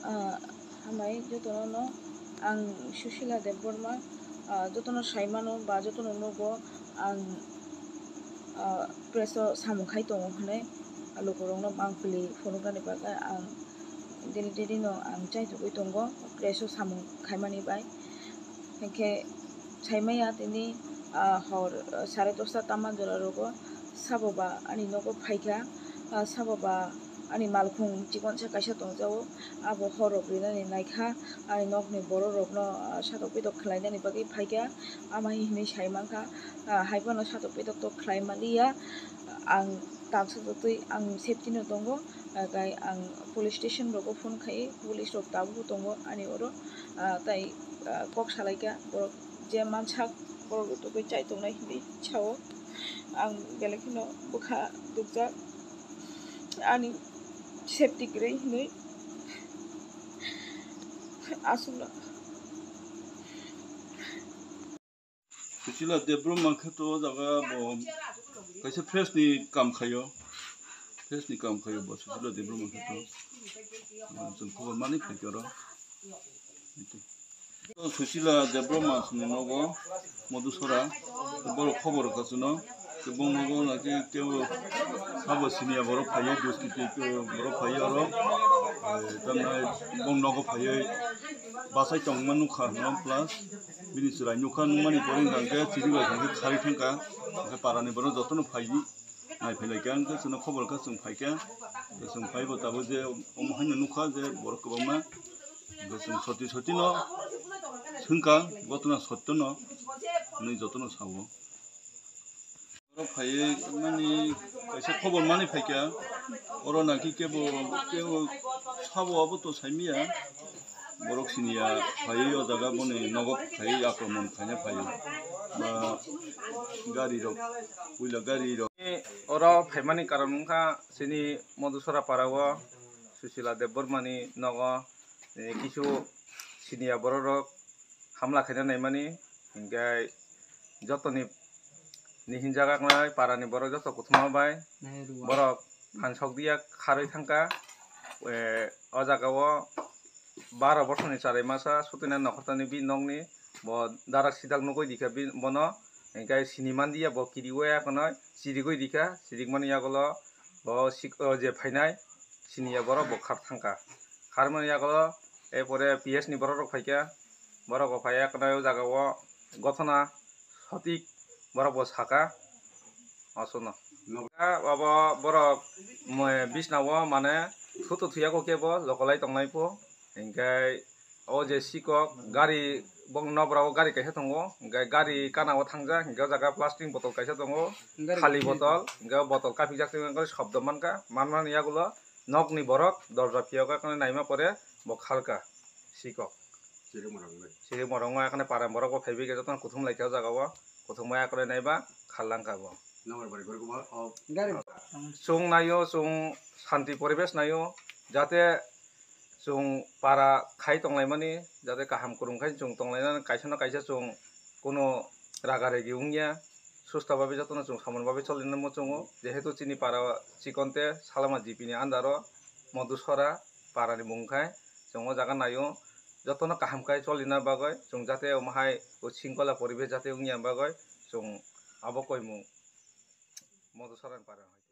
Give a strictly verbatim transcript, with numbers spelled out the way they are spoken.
Ah, hambai jotono no ang Susila Debbarma, ah, jotono saimano ba jotono nugo ang, ah, press o samung khai tongo hinwi lukurokno mangpili phunuknani bagwi ang daily daily no ang chaitugwi tongo press o samung khaimani bai. Hinkhe saimaya tini, ah, hor, ah, sare dosta tama jora rogo sabo ba ani nogo phaikha, ah, sabo ba ani malkhung chikonsa kaisa tongjago, abo horrok rinani naikha, ani nokni bororokno, ah, satok pitok khlainani bagwi phaikha, ama hinwi sai mankha, ah, haiphano satok pitok tok khlai manliya, ang taksa totwi ang safety no tongo, ah, kai ang police station rogo phone khai, police rok tabuk tongo ani oro, ah, tai, ah, kok salaikha borok je mansak borok rok togwi chai tongnai hinwi sao. Ang belai kheno bwkha dukjak ani safety kwrwi hinwi aswkno. Susila Debbarma khe to o jaga bo kaisa press ni kam khaio, press ni kam khaio bo Susila Debbarma khe to. Chwng khobor mani phaikhe oro. Susila Debbarma chwngni nogo Madhusora, borok khobor rwkha chwngno, bong nogo naki tebo sabo siniya borok phaiwi, dos kiti borok phaiwi oro, eh, tamni bong nogo phaiwi bachai tongma nukha hwnwi plus bini chwrai nukha, nukmani pore hwnkha hwnkhe chiribai hwnkhe kharwi thangkha, hwnkhe parani borok jotono phaiwi. Naiphailaikha, hwnkhe chwngno khobor kha chwng phaikha, chwng phaibo tabuk je omo haino nukha je borok kwbangma, hwnkhe chwng soti sotino swngkha, gotona sottono hwnwi jotono sao. Oro phaiwi mani kaisa khobor mani phaikha, oro naki kebo, kebo sabo abo to saimanya. Borok siniya phaiwi o jaga boni nogo phaiwi akromon khaina phaiwi. Ba gari rok, puila gari rok. Oro phaimani karon wngkha chini Madhusora para o Susila Debbarma ni nogo, eh, kisu siniya borok rok hamla khaina naimani, hinkhe jotoni ni hinjak nai parani borok joto kuthuma bai borok phan sok diya kharwi thangkha. Eh, o jaga o baro bothorni charai masa sotwina nokhortani bini nokni bo darak sidak nugwi rikha bono, hinkhe sini manliya bo kiriwi akonoi chirigwi rikha, chirikmani yagulo bo sik-, o je phainai siniya borok bo khar thangkha. Kharmani yagulo, e pore P S ni borok rok phaikha, borok bo phaiya akonoi o jaga o gothona sotik borok bo saka, aswkno. Abo borok, mwe, bisna o mane thuto thuya khe bo lokolai tongnai pho, hinkhe o je sikok gari bong nokra o gari kaisa tongo, hinkhe gari gana o thangjak, hinkhe o jaga plastic botol kaisa tongo, khali botol, hinkhe o botol kaphijak tongwi shobdo mankha, manmani yagulo nokni borok dorja phiyok khe naima pore bo khalkha sikok. Chiri morong bai. Chiri morong bai, ekhane para borok bo phaibai khe jotono kuthum lai kha o jaga o. Kuthum bai ekhane naiba khal lang kha bo. Nokbar bai borok bo o. Gari. Chwng naio, chwng shanti poribesh naio, jate chwng para khai tonglaimani, jate kaham kwrwng khai chwng tonglainani, kaisa na kaisa chwng kuno raga regi wngya, susta babe jotono chwng samung babe cholinani muchungo, jehetu chini para chikon te salama G P ni under o Madhusora para ni mung khai chwng o jaga naio. Jotono kaham khai cholina bagwi chwng jate omo hai o singkola poribesh jate wngya bagwi chwng abo koimung Madhusora ni para hai.